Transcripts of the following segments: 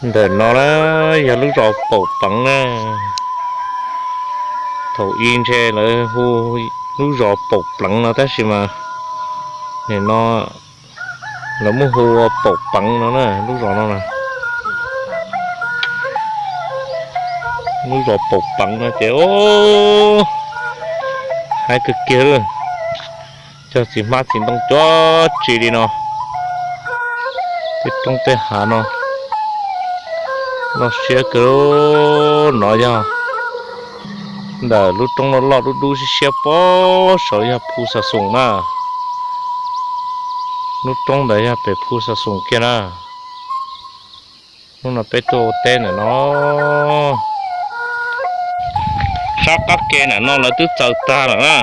Ntawm no na yog lub zos Paum Pleev na. Thaum ub ntshe lawv hu lub zos Paum Pleev no tab sis mas nim no lawv muab hu ua Paum Pleev no na, lub zos no na. Lub zos Paum Pleev no ces haib kawg kiag li. Cog txiv hmab txiv ntoo cuab tsi li no. Tej roob tej hav no loj siab kawg. No yog ntawm lub roob loj loj dub dub siab siab pem saud yog Phu Xa Xoos na. Lub roob ntawd yog pem Phu Xa Xoos kiag na. Hnub no peb tuaj ua teb ntawm no. Sab qab ke ntawm no lawv twb txaws tag lawm na,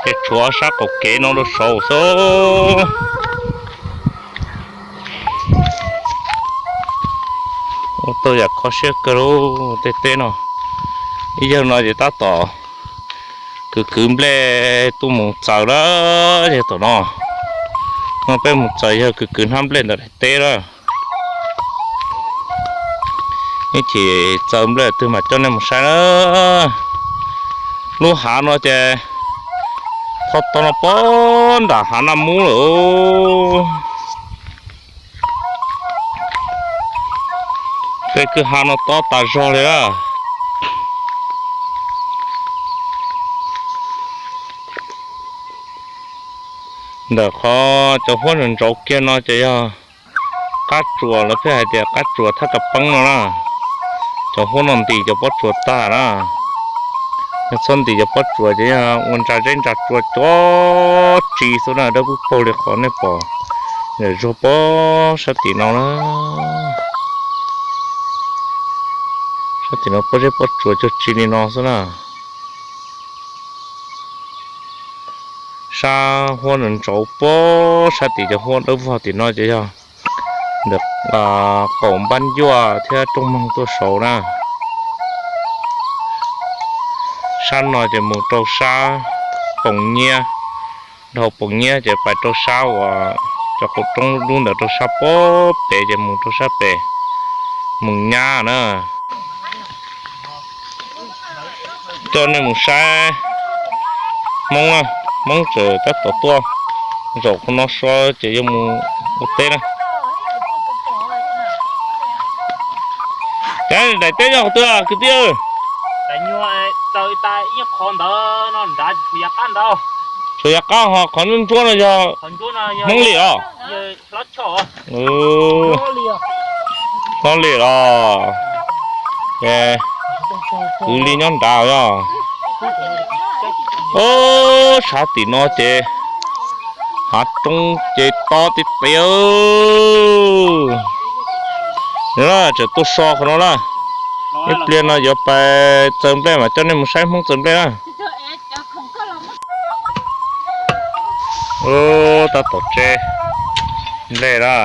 ces tshuav sab qaum kev no rau saud xwb. Ua tau yam kho siab kawg li tej teb no. Ib yawg no ces tab tom kwv kwv nplej tuaj mus txaws na, yawg tom no. No peb mus txaws yawg kwv kwv hnab nplej ntawm daim teb na. Ib chim txaws nplej twg mam coj nej mus saib na. Lub hav no ces tho tau no pem nram hav Naj Mub lawm. Peb kwj ha no tob tas zog li na. Ntawm qhov cov huab ntsauv kiag no ces yog qab tsuas, lawv pheej hais tias qab tsuas thaj ka peeb no na. Cov huab no ntim cov pob tsuas tag na. Yog txhob ntim cov pob tsuas ces yog ua ntsa zeb ntsa tsua cuab tsi xwb na, dawb paug li qhov nej pom ntawm zog pob sab tim no na. Sab tim no pob zeb pob tsuas cuag tsi li no xwb na. Sab huab ntsauv pob sab tim cov huab dawb vog tim no ces yog ntawm qaum Npab Ncuaj thiab Rooj Moog tuaj saud na. Sab no ces mus rau sab Poos Nyiab, dhau Poos Nyiab ces pais rau sab uas cov qaum roob dub ntawd rau sab pob pem ces mus rau sab pem mus nyab na. Coj nej mus saib Hmoob na, Hmoob tseem tab tom tuaj zaum qhov no so ces yuav mus ua teb na. Daim teb yog qhov twg kwv tij? Tshuav yav qab ho qhov ntsuab ntsuab no yog Hmoob Lis os. Hlob Lis los kwv Lis nyob nrad yog. Ob, sab tim no ces hav roob ces tob tiag tiag. Tseem tuaj so qhov no na. Ib pliag no yuav pais txaws nplej mas coj nej mus saib Hmoob txaws nplej na. Tab tom tseb nplej na,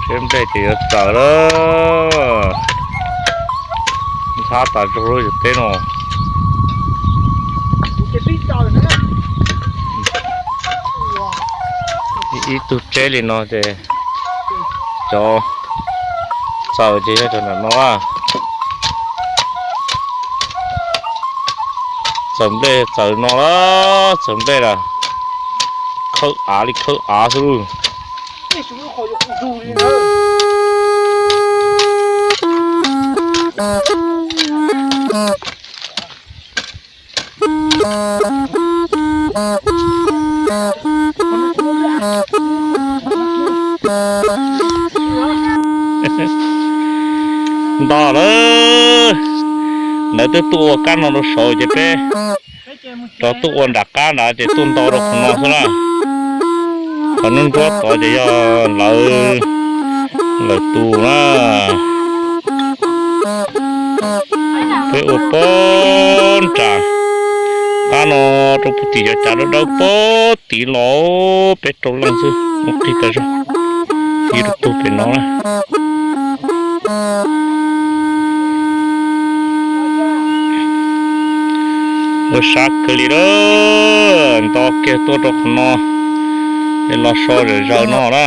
tseb nplej ces yuav txaws lawm. Ntxhab tas zog lub yus teb no. Ib tug tseb li no ces cov txaws ces yog cov ntawm no. Txaws nplej txaws no las, txaws nplej las, khawb av li khawb av xwb. Nto lawm, lawv twb tuaj ua kab no rau saud ces peb rov tuaj ua nram qab nrad ces tuaj nto rau qhov no xwb na. Qhov nruab nruab tod ces yog lawv, lawv tus na. Peb ua pob nram qab no rau puag tim cov cav dawb dawb pob tid los peb rau leej xwb ua qig tas zog. Ib rau puag pem no na. Ua sab kawg li lawm, nto kiag tuaj rau qhov no es los so zom zaws no na.